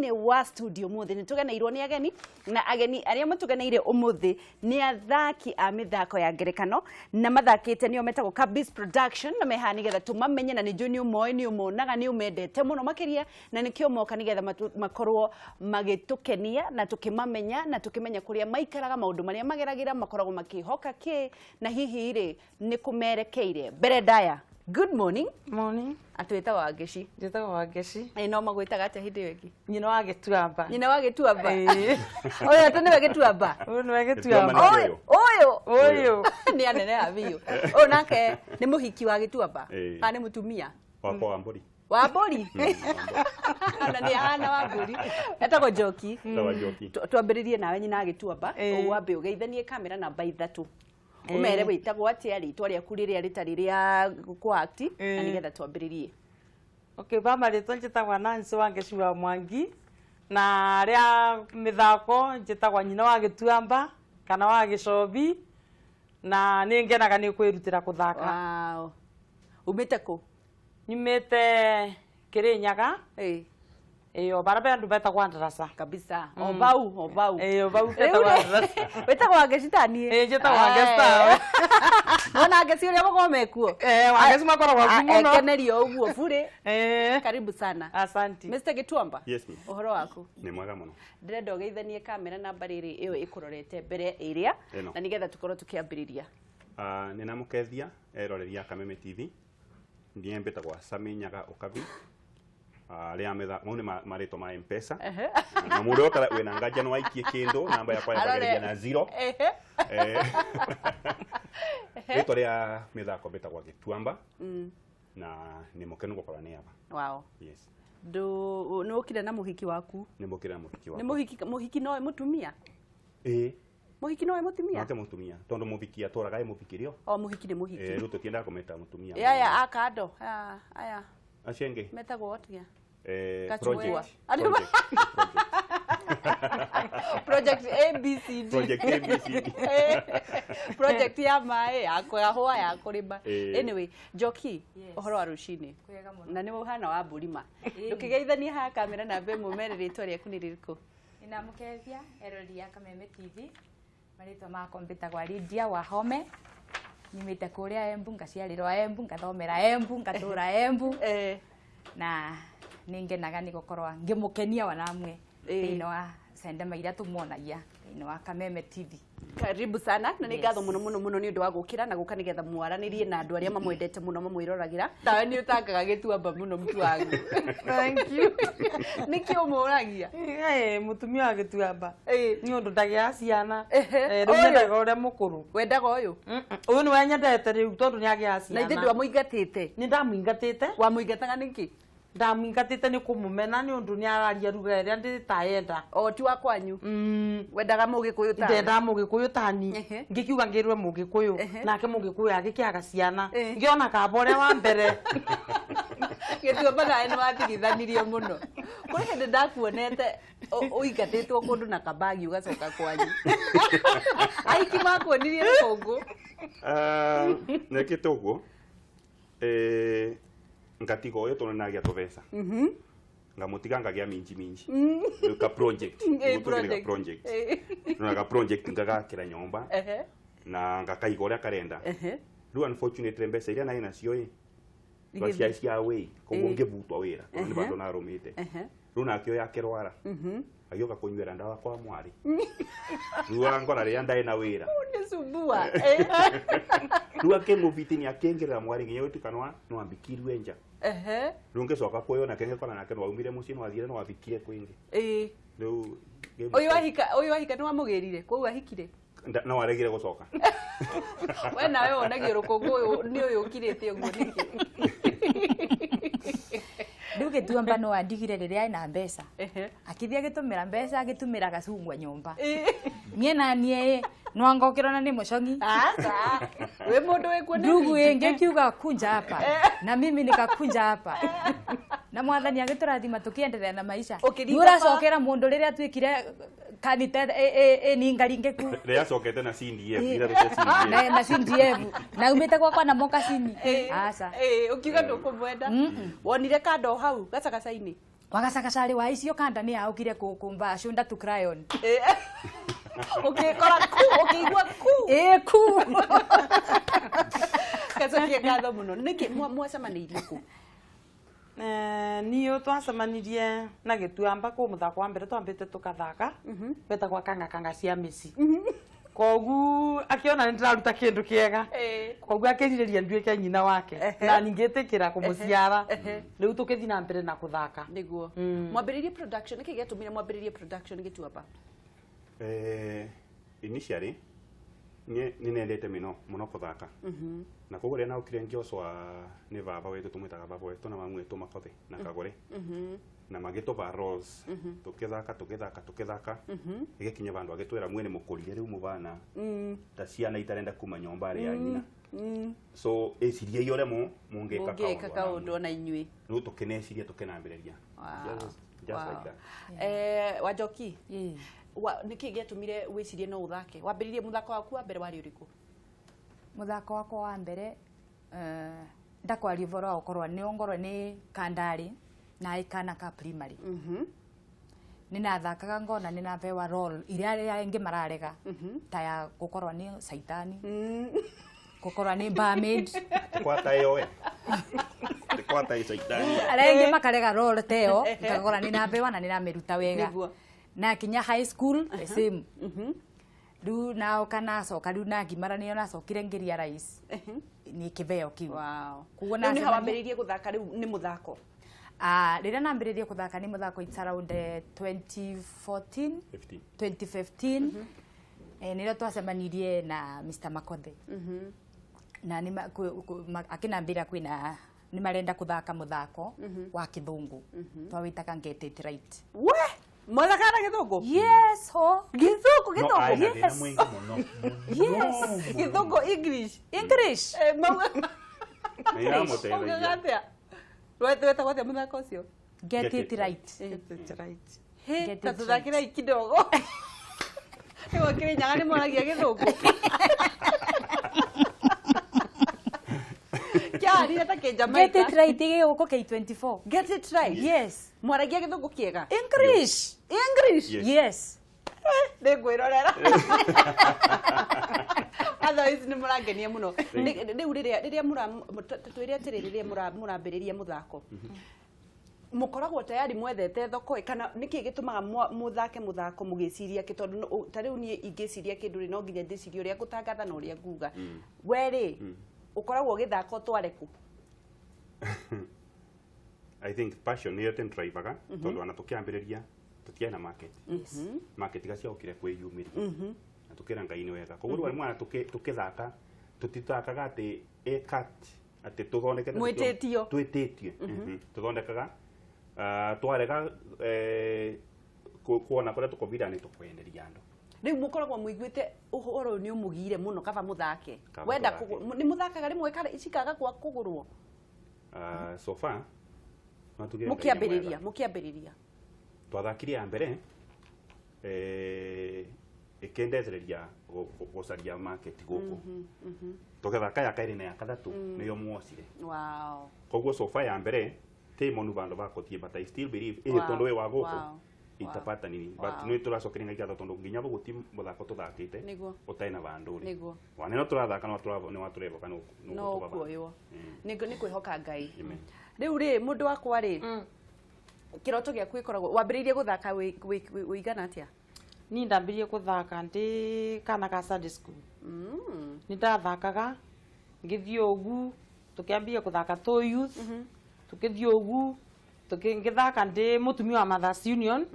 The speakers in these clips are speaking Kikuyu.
Thĩinĩ wa studio mũthĩ nĩ tũgeneirwo nĩ ageni, na ageni arĩa matũgeneire ũmũthĩ nĩ athaki a mĩthako ya ngerekano na mathakĩte nĩo metagwo Kabis Production, na mehaha nĩgetha tũmamenye, na nĩ njũĩ nĩ ũmoĩ, nĩ ũmonaga, nĩ ũmendete mũno makĩria, na nĩkĩo moka nĩgetha makorwo magĩtũkenia na tũkĩmamenya na tũkĩmenya kũrĩa maikaraga, maũndũ marĩa mageragĩra, makoragwo makĩhoka kĩ, na hihi rĩ nĩ kũmerekeire mbere ndaya. Good morning. Morning. Atwĩtagwo Wangeci. Njĩtagwo Wangeci. Ĩ no magwĩtaga atĩa hĩndĩ ĩyo ĩngĩ? Nyina wa Gĩtuamba. Nyina wa Gĩtuamba. Ĩĩ. Ũyũ atĩ nĩwe Gĩtuamba. Ũyũ nĩwe Gĩtuamba. Gĩtuamba nĩ Ũyũ ũyũ Ũyũ. nĩ anene a biũ. Ũyũ nake nĩ mũhiki wa Gĩtuamba. Ĩĩ. Kana nĩ mũtumia? Wakwa wa mbũri. Wa mbũri. Wa mbũri. Ona nĩ ahana wa mbũri. Etagwo Njoki. Sawa Njoki. Twambĩrĩrie nawe nyina wa Gĩtuamba. Ĩĩ. Wambe ũgeithanie kamera namba 3. Ũmere wĩtagwo atĩa, rĩtwa rĩaku rĩrĩa rĩtarĩ rĩa kũ-act, na nĩgetha twambĩrĩrie. Okay, ba marĩtwa njĩtagwa Nancy Wangeci wa Mwangi, na rĩa mĩthako njĩtagwa nyina wa Gĩtuamba kana wa Gĩcobi, na nĩ ngenaga nĩ kwĩrutĩra kũthaka. Wow. Umĩte kũ? Nyumĩte Kĩrĩnyaga. Ĩĩ. Ĩĩ, o bara andũ betagwo Ndarasa. Kabisa. O bau, o bau. Ĩĩ, o bau Rĩu betagwo rĩ, Ndarasa. wĩtagwo Wangeci ta niĩ? Ĩĩ, njĩtagwo Wangeci tawe. Wona Wangeci ũrĩa makoragwo mekuo? Eh, Wangeci makoragwo kuo mũno. Ekenerio ũguo burĩ. Eh. Karibu sana. Asanti. Mr. Gĩtuamba. Yes, ma'am. Ũhoro waku? Nĩ mwega mũno. Ndĩrenda ũgeithanie kamera namba rĩrĩ ĩyo ĩkũrorete mbere ĩrĩa, Ĩno. na nĩgetha tũkorwo tũkĩambĩrĩria. Ah, nĩ namũkethia eroreri a Kameme TV. Ndiĩ mbĩtagwa Sami Nyaga Ũkabi. Ah, rĩa metha mau nĩ marĩtwa ma Mpesa. Na mũndũ ũrĩa wĩna nganja no aikie kĩndũ, namba yakwa yambagĩrĩria na 0. Eh, rĩtwa rĩa mĩthako mbĩtagwa Gĩtuamba na nĩ mũkenu gũkorwo nĩ aba. Wow. Yes. Ndũ nĩ ũkire na mũhiki waku? Nĩ mũkire na mũhiki Nĩ wakwa. mũhiki, mũhiki nowe mũtumia? Ĩĩ. Mũhiki nowe mũtumia? Nake mũtumia tondũ mũthiki atũraga ĩ mũthiki rĩo. O mũhiki nĩ mũhiki. Eh, rĩu tũtiendaga kũmeta mũtumia. Ya a kando. Aya aya Acio angĩ. metagwo atĩa? Eh, Gachukua. project. Andũ- Project. Project A B C D. Project A B C D. Project ya maĩ, ya kahũa, ya kũrĩma. Eh. Anyway, Njoki, Yes. ũhoro wa rũcinĩ. Kwega mũno. Na nĩ ũhana wa mbũri ma. Ndũkĩgeithanie haha kamera namba ĩmwe mere rĩtwa rĩaku nĩ rĩrĩkũ? Ninamũkethia erori ya Kameme TV. Marĩtwa makwa mbĩtagwa Lydia Wahome. Nyumĩte kũrĩa Embu, ngaciarĩrwo Embu, ngathomera Embu, ngatũra Embu. Na nĩ ngenaga nĩ gũkorwo ngĩmũkenia wanamwe thĩinĩ wa cendema iria tũmuonagia thĩinĩ wa Kameme TV. Karibu sana na nĩ ngatho mũno mũno mũno nĩ ũndũ wa gũkĩra na gũka nĩgetha mwaranĩrie na andũ arĩa mamwendete mũno mamwĩroragĩra. Tawe nĩ ũtangaga Gĩtuamba mũno mtu wangu. Thank you. Nĩkĩ ũmũragia? Eh, mũtumia wa Gĩtuamba. Ĩĩ. Nĩ ũndũ ndagĩaga ciana. Ehe. Eh, rĩu Ũyũ. nyendaga ũrĩa mũkũrũ. Wendaga ũyũ? Ũyũ nĩwe nyendete rĩu tondũ nĩ agĩaga Na ciana. ithe ndwamũingatĩte? Nĩ ndamũingatĩte. Wamũingataga nĩkĩ? Ndamũingatĩte nĩ kũmũmena nĩ ũndũ nĩ araria ruga ĩrĩa ndĩtayenda. O ti wa kwanyu? Wendaga mũgĩkũyũ tawe? Ndendaga mũgĩkũyũ tani. Ngĩkiuga ngĩrwe mũgĩkũyũ. Nake mũgĩkũyũ agĩkĩaga ciana. Ngĩona kaba ũrĩa wa mbere. Gĩtuamba nawe nĩ watigithanirie mũno. Kũrĩ hĩndĩ ndakuonete ũingatĩtwo kũndũ na kabagi ũgacoka kwanyu. Aiki makuonirie rũkũngũ. Ah, nekĩte ũguo. Eh, ngatiga ũyũ tondũ nĩnagĩa tũbeca. Ngamũtiga ngagĩa minji minji. Rĩu ka project. Ĩ, Nĩguo tuge nĩ ka project. project. Ĩ. Rĩu ka project ngagakĩra nyũmba na ngakaiga ũrĩa karenda. Rĩu unfortunately mbeca iria narĩ nacio ĩ cia cia wĩi koguo ngĩbutwo wĩra tondũ nĩ bandũ narũmĩte. Rĩu nake ũyũ akĩrwara. Agĩũka kũnyuĩra ndawa kwa mwarĩ. Rĩu angora rĩrĩa ndarĩ na wĩra. Nĩ sumbua. Rĩu akĩmũbitinia akĩingĩrĩra mwarĩ nginya gũtuĩka no ambikirwe nja. Rĩu ngĩcoka kwĩyo nake ngĩkora nake nĩwaumire mũciĩ nĩwathire nĩwabikire kwĩngĩ. Rĩu Ũyũ wahika, ũyũ wahika nĩwamũgĩrire kũu ahikire? No aregire gũcoka. We nawe wonagio rũkũngũ ũyũ nĩ ũyũ ũkirĩte ũguo nĩkĩ? Rĩu Gĩtuamba no andigire rĩrĩa ena mbeca. Akĩthiĩ agĩtũmĩra mbeca agĩtũmĩra gacungwa nyũmba. Niĩ na niĩ no angokĩrwo na nĩ mũcong'i. Aca. Wĩ mũndũ wĩ kuo nĩ Ndugu ĩngĩ kiuga kunja hapa na mimi nikakunja hapa na mwathani agĩtũrathima tũkĩendelea na maisha. Ũkĩringa Rĩu ũracokera mũndũ rĩrĩa tuĩkire kanitha ĩningaringĩku. Rĩrĩa acokete na CDF, ira cia CDF. Na CDF na umĩte gwakwa na mokacini. Aca. Ũkiuga ndũkũmwenda. Wonire kando hau gacagaca-inĩ? Wagacagacari wa icio kanda nĩ yaũkire kũmba shoulder to cry on. Ũgĩkora ku ũkĩigua ku. Ĩ ku. Gacokia ngatho mũno. Nĩkĩ mwacemanĩirie kũ? Niũ twacemanirie na gĩtuamba kũ mũthako wa mbere twambĩte tũkathaka wetagwa kanga kanga cia mĩci. Kogu akiona nĩ ndĩraruta kĩndũ kĩega, kogu akĩrirĩria nduĩke nyina wake na ningĩtĩkĩra kũmũciara. Rĩu tũkĩthiĩ na mbere na kũthaka. Nĩguo mwambĩrĩrie production. Nĩkĩ gĩatũmire mwambĩrĩrie production Gĩtuamba? Initially nĩ nendete mĩno mũno kũthaka, na koguo rĩrĩa naũkire ngĩocwa nĩ baba witũ, tũmwĩtaga baba witũ na mamu witũ Makothe na Kagore, na magĩtũba roles, tũkĩthaka tũkĩthaka tũkĩthaka, ĩgĩkinya vandũ agĩtwĩra mwene mũkũrie rĩu mũbana ta ciana itarenda kuma nyũmba arĩ ya nyina, so ĩciriei ũrĩa mũngĩka mũngĩka kaũndũ ona inyuĩ. Rĩu tũkĩneciria tũkĩnambĩrĩria. Just like that. Wanjoki, nĩkĩ gĩatũmire wĩcirie no ũthake? Wambĩrĩrie mũthako waku wa mbere warĩ ũrĩkũ? Mũthako wakwa wa mbere, ndakwaria ũhoro wa gũkorwo nĩ ongorwo nĩ kandari na kana ka primary, nĩ nathakaga ngona nĩ nabewa role iria arĩa angĩ mararega, ta ya gũkorwo nĩ caitani, gũkorwo nĩ barmaid. Kwata ĩyo we kwata ĩcaitani. Arĩa angĩ makarega role ta ĩyo, ngakora nĩ nabewa na nĩ namĩruta wega. Na kinya high school the same. Rĩu naoka nacoka rĩu nagimara, nĩyo nacokire ngĩrealize nĩ kĩbeo kĩu. Koguo rĩu nĩ ha wambĩrĩirie gũthaka rĩu nĩ mũthako? Rĩrĩa nambĩrĩirie kũthaka nĩ mũthako, it's around 2014. 15. 2015, nĩrĩo twacemanirie na Mr. Makothe na akĩnambĩra kwĩna nĩ marenda kũthaka mũthako wa kĩthũngũ twawĩtaga Get It Right. We mwathakaga na gĩthũngũ? Yes ho. Gĩthũngũ? No arĩ Gĩthũngũ? na thĩna mũingĩ mũno. Yes. Gĩthũngũ, English? English. Maugaga Na iramũteithagia. atĩa? Wetagwo atĩa mũthako ũcio? Get It Right. Get It Right. He, Get ta It tũthakĩrai kidogo. Nĩguo Kĩrĩnyaga nĩ moragia gĩthũngũ kĩarire ta Get It Kĩjamaika. Right gĩgũkũ K24. Get It Right. Yes. Mwaragia gĩthũngũ kĩega? English. English? Yes. Yes. Nĩ ngwĩrorera. Otherwise nĩ mũrangenia mũno. Rĩu rĩrĩa twĩre atĩrĩ, rĩrĩa mũrambĩrĩria mũthako, mũkoragwo tayari mwethete thoko ĩ, kana nĩkĩ gĩtũmaga mũthake mũthako mũgĩciria kĩ? Tondũ ta rĩu niĩ ingĩciria kĩndũ rĩ, no nginya ndĩcirie ũrĩa ngũtangatha na ũrĩa nguga. We rĩ, ũkoragwo ũgĩthaka ũtware kũ? I think passion nĩyo tendrivaga, tondũ ona tũkĩambĩrĩria tũtiarĩ na market. Market gaciaũkire kwĩyumĩria na tũkĩra Ngai nĩ wega. Koguo rĩu mwana tũkĩthaka tũtithakaga atĩ ĩkat atĩ tũthondekete. Mwĩtĩtio. Twĩtĩtio. Tũthondekaga, twarega kuona kũrĩa tũkũbira nĩ tũkwenderia andũ. Rĩu mũkoragwo mũiguĩte ũhoro ũyũ nĩ ũmũgire mũno kaba mũthake? Kaba wenda tũthake. Nĩ mũthakaga rĩmwe kana cikaga kwa kũgũrwo? So far no tuge Ngai nĩ Mũkĩambĩrĩria mwega. Mũkĩambĩrĩria. Twathakire ya mbere, ĩkĩndethereria gũcaria market gũkũ, tũgĩthaka ya kerĩ na ya gatatũ nĩyo mwocire. Koguo so far ya mbere ti monu vandu va kuthie, but I still believe ĩ tondu wĩ wa gũkũ itapata nini, but nĩ tũracokeria Ngai ngatho tondũ nginya guti mũthako tũthakĩte ũtarĩ na vandũ rĩ waneno tũrathaka no nĩ watũrevoka no no gũtũba vandũ. Kuoywo nĩ kwĩhoka Ngai. Amen. Rĩu rĩ, mũndũ wakwa rĩ, kĩroto gĩaku gĩkoragwo wambĩrĩirie gũthaka wĩigana atĩa? Ni ndambirie kuthaka ndi kana ka Sunday school. Ni ndathakaga ngithii ugu, tukiambia kuthaka tu youth, tukithii ugu ngithaka ndi mutumia wa Mothers Union,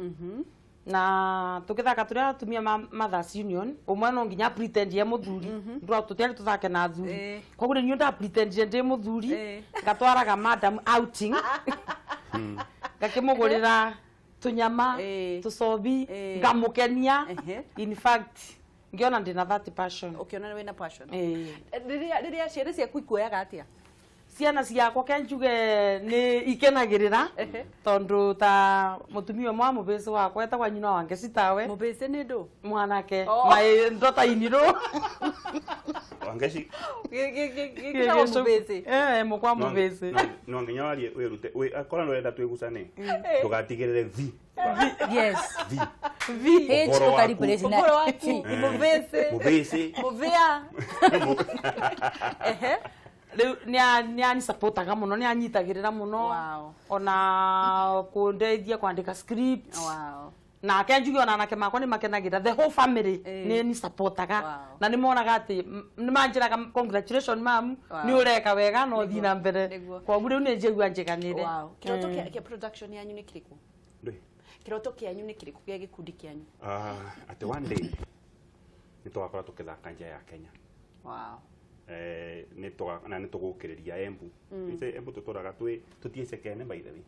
na tukithaka turi atumia ma Mothers Union, umwe no nginya pretend ye muthuri ndura tutiari tuthake na athuri. Koguo ni nda pretend ndi muthuri, ngatwaraga madam outing, ngakimugurira tunyama, tucobi, ngamukenia. In fact ngiona ndina that passion. Ũkĩona wĩna passion. Eh. Rĩrĩa ciana ciaku ikuoyaga atĩa? Ciana ciakwa ke njuge nĩ ikenagĩrĩra, tondũ ta mũtumia ũmwe wa mũbĩcĩ wakwa etagwa nyina wange citawe. Mũbĩcĩ nĩ ndũ? Mwanake. Oh. My daughter in law. Wangeci. Gĩtagwo mũbĩcĩ. Eh, mukwa mubĩcĩ. No nginya warie wĩrute akorwo nĩ ũrenda twĩgucane, ndũgatigĩrĩre v. Yes. V. V. H. Ũhoro waku. Ũkareplace na Ũhoro waku mũbĩcĩ. Mũbĩcĩ. Mũbĩa. Ehe. Rĩu nĩ anisupportaga mũno, nĩ anyitagĩrĩra mũno. Ona kũndeithia kwandĩka script. Nake njuge ona anake makwa nĩ makenagĩra, the whole family nĩ ni supportaga. Na nĩ monaga atĩ nĩ manjĩraga, "Congratulation mam, nĩ ũreka wega, no thiĩ na mbere." Koguo rĩu nĩ njigua njiganĩre. Wow. Kĩroto kĩa production yanyu nĩ kĩrĩkũ? Ndũĩ. Kĩroto kĩanyu nĩ kĩrĩkũ gĩa gĩkundi kĩanyu? Ah, atĩ one day nĩ tũgakorwo tũkĩthaka nja ya Kenya. Na nĩ tũgũkĩrĩria Embu. Ĩce Embu tũtũraga twĩ tũtiĩcekene, by the way,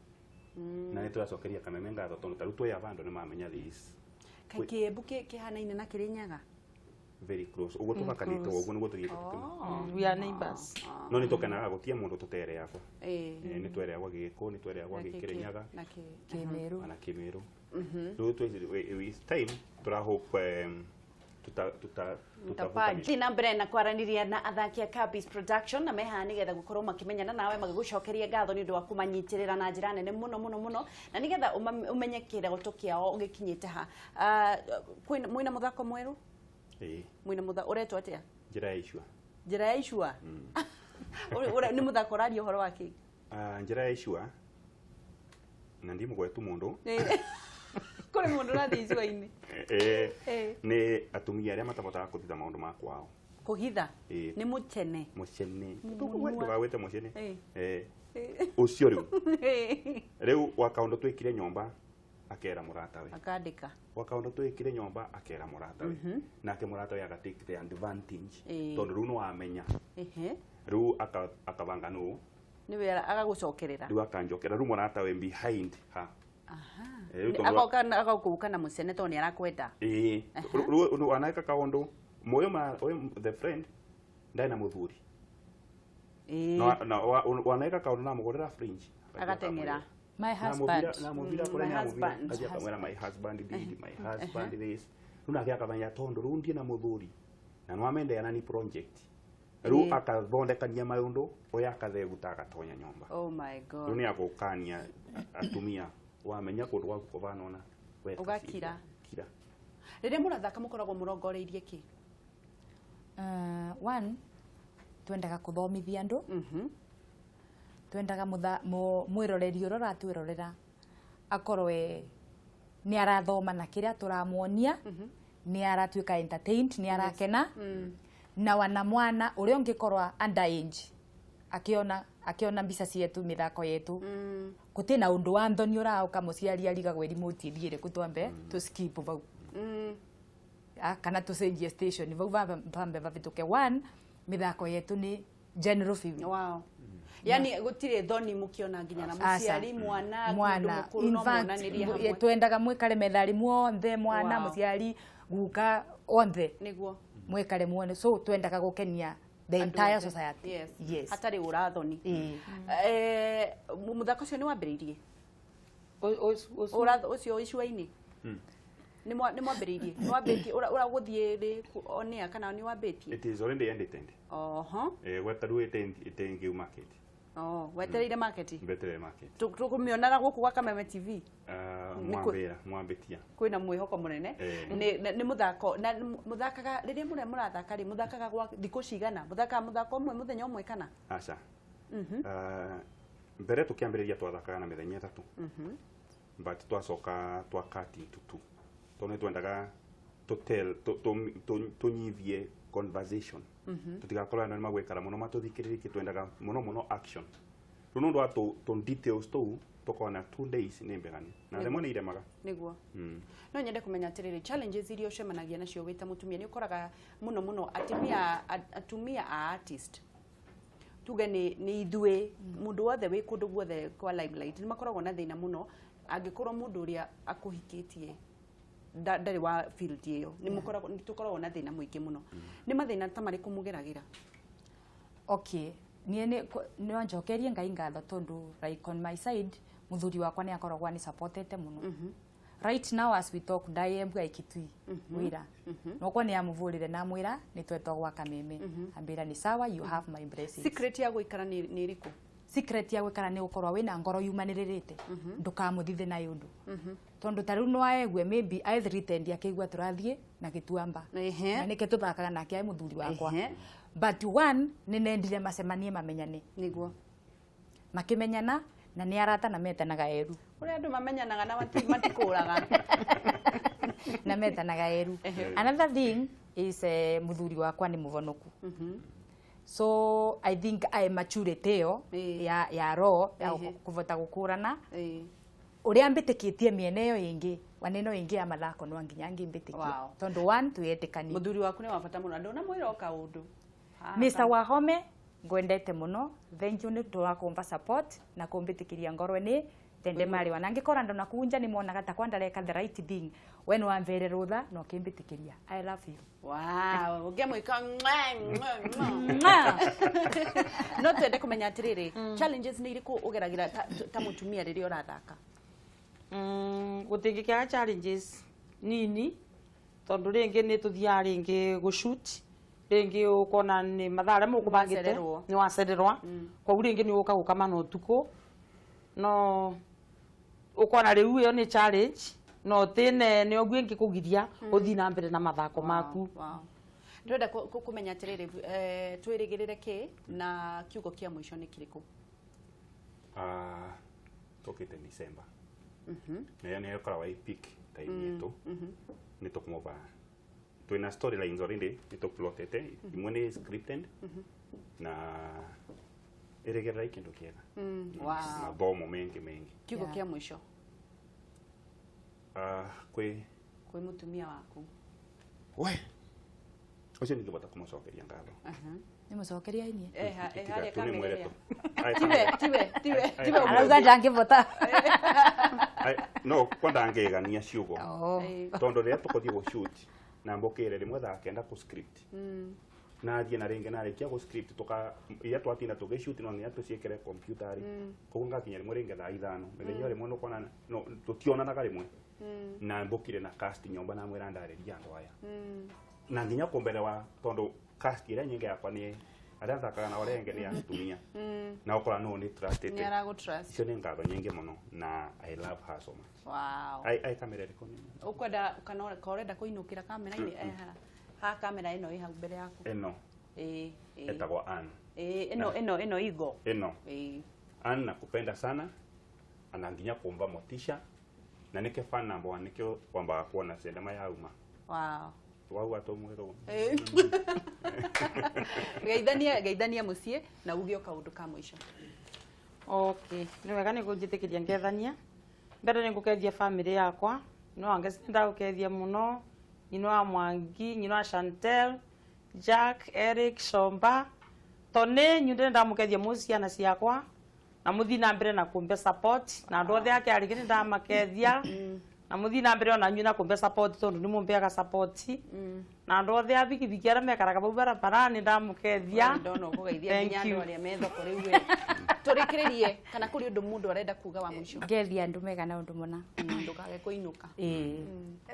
na nĩ tũracokeria Kameme ngatho tondũ tarĩu twĩ abandu nĩ mamenya this. Kaĩ Kĩembu kĩhanaine na Kĩrĩnyaga? Very close ũguo, tũhakanĩte ũguo nĩguo tũthiĩte tũkĩma. We are neighbors. No nĩ tũkenaga gũtia mũndũ tũtereagwo. Nĩ twereagwo Gĩkũ, nĩ twereagwo Na Gĩkĩrĩnyaga. Na kĩ Kĩmĩrũ. Ona Kĩmĩrũ. Rĩu with time tũrahope tuta tuta tutavukanĩra. Thiĩ na mbere na kwaranĩria na athaki a Cabis Production na mehaha nĩgetha gũkorwo makĩmenyana nawe, magĩgũcokeria ngatho nĩ ũndũ wa kũmanyitĩrĩra na njĩra nene mũno mũno mũno, na nĩgetha ũmenye kĩroto kĩao gĩkinyĩte ha. Ah, mwĩna mũthako mwerũ? Ĩĩ. Mwĩna mũthako ũretwo atĩa? Njĩra ya icua. Njĩra ya icua. Nĩ mũthako ũraria ũhoro wa kĩ? Ah, njĩra ya icua na ndimũgwetu mũndũ. Kũrĩ mũndũ ũrathiĩ icua-inĩ? Nĩ atumia arĩa matabotaga kũthitha maũndũ ma kwao. Kũhitha? Ĩĩ. Nĩ mũcene? Mũcene. Mũnua. Ndũgagwĩte mũcene. Ũcio rĩu rĩu wa kaũndũ twĩkire nyũmba akera mũratawe. Akandĩka. Wa kaũndũ twĩkire nyũmba akera mũratawe, nake mũratawe aga take the advantage tondũ rĩu nĩ wamenya. Rĩu akabanga nũ. Nĩwe agagũcokerera. Rĩu akanjokera, rĩu mũratawe behind ha. Rĩu Agoka agagũka na mũcene tondũ nĩ arakwenda. Ĩĩ, rĩu wanaeka kaũndũ mũyũ ũyũ, the friend ndarĩ na mũthuri. Na wanaeka kaũndũ namũgũrĩra fridge. Agateng'era. My husband. Namũthira kũrĩa. My Nĩamũthira. husband. Athiĩ akamwĩra, "My husband did, my husband this." Rĩu nake akamenya tondũ rĩu ndiĩ na mũthuri na nĩwamendeana ni project, rĩu akathondekania maũndũ ũyũ, akatheguta, agatonya nyũmba. Oh my Rĩu God. nĩ agũkania atumia, wamenya kũndũ gwaku kũbanona weka. Ũgakira. Kira. Rĩrĩa mũrathaka mũkoragwo mũrongoreirie kĩ? One, twendaga kuthomithia andu. Twendaga mwiroreri uria uratwirorera akorwe ni arathoma na kiria turamuonia, ni aratuika entertained, ni arakena, na wana mwana uria ungikorwa underage akiona mbica cietu, mithako yetu, guti na undu wa nthoni urauka muciari arigagwo remote ithie iriku, twambe tu skip vau. Ah, kana tucenjie station vau vambe vavituke. One, mithako yetu ni general viewing. Wow. Yani gũtirĩ thoni mũkĩona nginya na Aca. mũciari, mwana, mũndũ Mwana mũkũrũ in no fact, muonanĩrie hamwe. twendaga mwikare methari muonthe, mwana, muciari, guka, onthe. Mwikare muone, so twendaga gukenia the Andũ entire othe. society. Yes. Hatarĩ ũrathoni. Ĩĩ. Mũthako ũcio nĩ wambĩrĩirie? Ũcio icua-inĩ nĩ mwambĩrĩirie, nĩ wambĩtie ũragũthiĩ rĩ on air kana nĩ wambĩtie? It is already edited. Gweta rĩu ĩtengĩu market. Oh, wetereire market. Mbetere market. Tũkũmĩonaga gũkũ gwa Kameme TV? Ah, mwambĩra mwambĩtia. Kwĩna mwĩhoko mũnene. Nĩ mũthako na mũthakaga rĩrĩa mũrĩa mũrathaka rĩ, mũthakaga gwa thikũ cigana? Mũthakaga mũthako ũmwe mũthenya ũmwe kana? Aca. Ah, mbere tũkĩambĩrĩria twathakaga na mĩthenya 3, but twacoka twa cut into two tondũ nĩ twendaga tũtell tũnyivie conversation, tũtigakorwo andũ nĩ magwĩkara mũno matũthikĩrĩrie, twendaga mũno mũno action. Rĩu nĩ ũndũ wa tũ details tũu tũkona 2 days nĩ mbegani na rĩmwe nĩ iremaga. No nyende kũmenya atĩrĩrĩ, challenges iria ũcemanagia nacio wĩ ta mũtumia, nĩ ũkoraga mũno mũno atumia a artist, tuge nĩ ithuĩ, mũndũ wothe wĩ kũndũ guothe kwa limelight nĩ makoragwo na thĩna mũno angĩkorwo mũndũ ũrĩa akũhikĩtie ndarĩ wa field ĩyo, nĩ mũkoragwo, nĩ tũkoragwo na thĩna mũingĩ mũno. Nĩ mathĩna ta marĩkũ mũgeragĩra? Okay, niĩ nĩ no njokerie Ngai ngatho tondu like on my side muthuri wakwa nĩ akoragwo ani supportete mũno. Right now as we talk, ndai Embu aikitui wira nokwa ni amuvurire na mwira ni twetwa gwa Kameme, ambira ni sawa, you have my blessings. Secret ya guikara ni iriku? Secret ya gwikara ni gukorwa wina ngoro yumanĩrĩrĩte, ndukamuthithe na undu, tondu ta riu no aegue maybe I threatened akĩigua tũrathiĩ na gĩtuamba na nĩkĩo tũthakaga nake ai mũthuri wakwa. But one nĩ nendire macemanie mamenyane. Niguo. Makimenyana na nĩ arata na metanaga eru. Uria andu mamenyanaga na matikuraga. Na metanaga eru. Another thing is muthuri wakwa nĩ mũvonoku, so I think I maturity ĩyo ya roho ya kũvota gũkũrana uria mbĩtĩkĩtie mĩena ĩyo ĩngĩ waneno ĩngĩ ya mathako no nginya ngĩmbĩtĩkie tondu one twĩtĩkanie. Muthuri waku ni wa bata muno, ndona mwira o kaundu. Mr. Wahome, ngwendete muno, thank you nĩ ũndũ wa kũmba support na kũmbĩtĩkĩria ngorwe nĩ tende marĩ wana ngĩkora ndona kunja nĩ monaga ta kwandareka the right thing, we nĩ wamvere rũtha na ũkĩmbĩtĩkĩria. I love you. Wow, ũngĩamwĩka mwa, mwa, mwa. No twende kũmenya atĩrĩrĩ, challenges nĩ irĩkũ ũgeragĩra ta mũtumia rĩrĩa ũrathaka? Gũtingĩkĩaga challenges nini, tondu rĩngĩ nĩ tũthiaga rĩngĩ gũshoot, rĩngĩ ũkona nĩ mathaa arĩa mũkũbangĩte. Wacererwo. Nĩ wacererwa, koguo rĩngĩ nĩ ũka gũkama na ũtukũ, no ũkona rĩu ĩyo nĩ challenge, no tĩne nĩ ũguo ĩngĩkũgiria ũthiĩ na mbere na mathako maku. Wow. Ndĩrenda kũmenya atĩrĩrĩ, twĩrĩgĩrĩre kĩ na kiugo kĩa mũico nĩ kĩrĩkũ? Ah, tũkĩte December nayo nĩyo ĩkoragwo ĩ peak time yetu, nĩ tũkũmũva twĩna storylines already, nĩ tũplotete imwe nĩ scripted na ĩrĩgĩrĩrai kĩndũ kĩega. Mathomo mengi mengi. Kiugo kĩa mũico? Ah, kwĩ Kwĩ mũtumia waku. We ũcio ningĩbota kũmũcokeria ngatho. Nĩ mũcokeria inie. Tiga Harĩa tu nĩ kamera mwĩre ĩrĩa. tu. Ai, Tiwe tiwe tiwe tiwe. Arauga ndangĩbota. Ai, no kwa ndangĩgania ciugo tondu rĩrĩa tũkũthiĩ gũshoot na mbũkĩre rĩmwe thaa kenda kũ script nathiĩ na rĩngĩ narĩkia gũ script tuka iria twatinda tũgĩshoot no nginya tũciĩkĩre computer rĩ, koguo ngakinya rĩmwe rĩngĩ thaa 5 mĩthenya ĩyo rĩmwe nĩũkona no tũtionanaga rĩmwe na mbũkire na cast nyũmba na mwĩra ndarĩria andũ aya na nginya kũmbelewa tondu cast ĩrĩa nyingĩ yakwa nĩ arĩa thakaga na arĩa angĩ nĩ atumia na ũkora no nĩ trusted. Nĩ aragũ trust. Icio nĩ ngatho nyingĩ mũno na I love her so much. Ai ai, kamera ĩrĩkũ nĩ Ũkwenda kana ũrenda kũinũkĩra kamera-inĩ? Ha kamera ĩno ĩ hau mbere yaku. Ĩno? Ĩ ĩ. Etagwo Ann. Ĩ, ĩno igo. Ĩno? Ĩ. Ann, nakupenda sana na nginya kumva motisha na nĩkĩo fan number one, nĩkĩo kwambaga kuona cinema yauma. Wauga tũmwĩrwo. Geithania, geithania mũciĩ na uge o kaũndũ ka mũico. Okay, nĩ wega nĩ kũnjĩtĩkĩria ngethania. Mbere nĩ ngũkethia family yakwa, no ange ndagũkethia mũno, nyina wa Mwangi, nyina wa Chantel, Jack, Eric, Shomba, Tony, nyundo ndamũkethia mũ ciana ciakwa na mũthiĩ na mbere na kũmbe support, na andũ othe ake arĩngĩ nĩ ndamakethia na mũthiĩ na mbere ona inyuĩ na kũmbe support tondũ nĩ mũmbeaga support, na andũ othe a bigibigi arĩa mekaraga bau barabara nĩ ndamũkethia. Ndona ũkũgeithia Thank nginya andũ you. arĩa me thoko rĩu we. Tũrĩkĩrĩrie kana kũrĩ ũndũ mũndũ arenda kuga wa mũico? Ngethia andũ megana ũndũ mũna. Ndũkage kũinũka. Ĩĩ,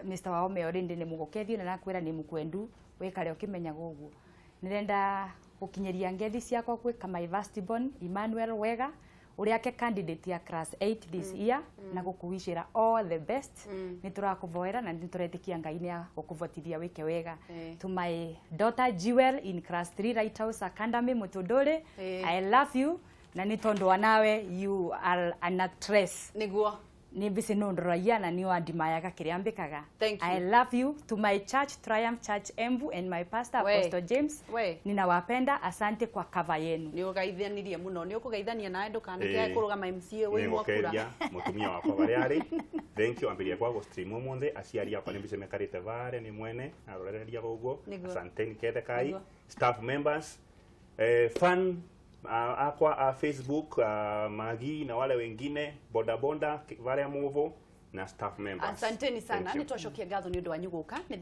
Mr. Waome already nĩ mũgũkethio na nakwĩra nĩ mũkwendu wĩkare ũkĩmenyaga ũguo. Nĩrenda gũkinyĩria ngethi ciakwa gwĩ my firstborn Emmanuel Wega ũrĩa ake candidate ya class 8 this year na gũkũwicĩra all the best, nĩ tũrakũvoera na nĩ tũretĩkia Ngai nĩ agũkũvotithia wĩke wega. To my daughter Jewel in class 3 Lighthouse Academy Mutunduri, I love you na nĩ tondũ wa nawe you are an actress. Nĩguo. Nĩ mbici nĩ ndoragia na nĩ wandimayaga kĩrĩa mbĩkaga. Thank you. I love you. To my church, Triumph Church Embu, and my pastor We. Apostle James, We. ninawapenda, asante kwa cover yenu. Nĩ ũgeithanirie mũno, nĩ ũkũgeithania nawe ndũkanakĩage kũrũgama MCA wĩimwo kura. Nĩngũkeria mũtumia wakwa barĩa arĩ, thank you ambĩrĩria kwa gũstream ũmũthĩ, aciari akwa nĩ mbica mekarĩte varĩa nĩ mwene arorereria ũguo. Nĩguo. Asanteni kethe kai. Nĩguo. Staff members, fan akwa a Facebook, Magi na wale wengine boda boda varĩa muvo na staff members. Asanteni sana. Thank you. Nĩ twacokia ngatho nĩ ũndũ wanyu gũka nĩ.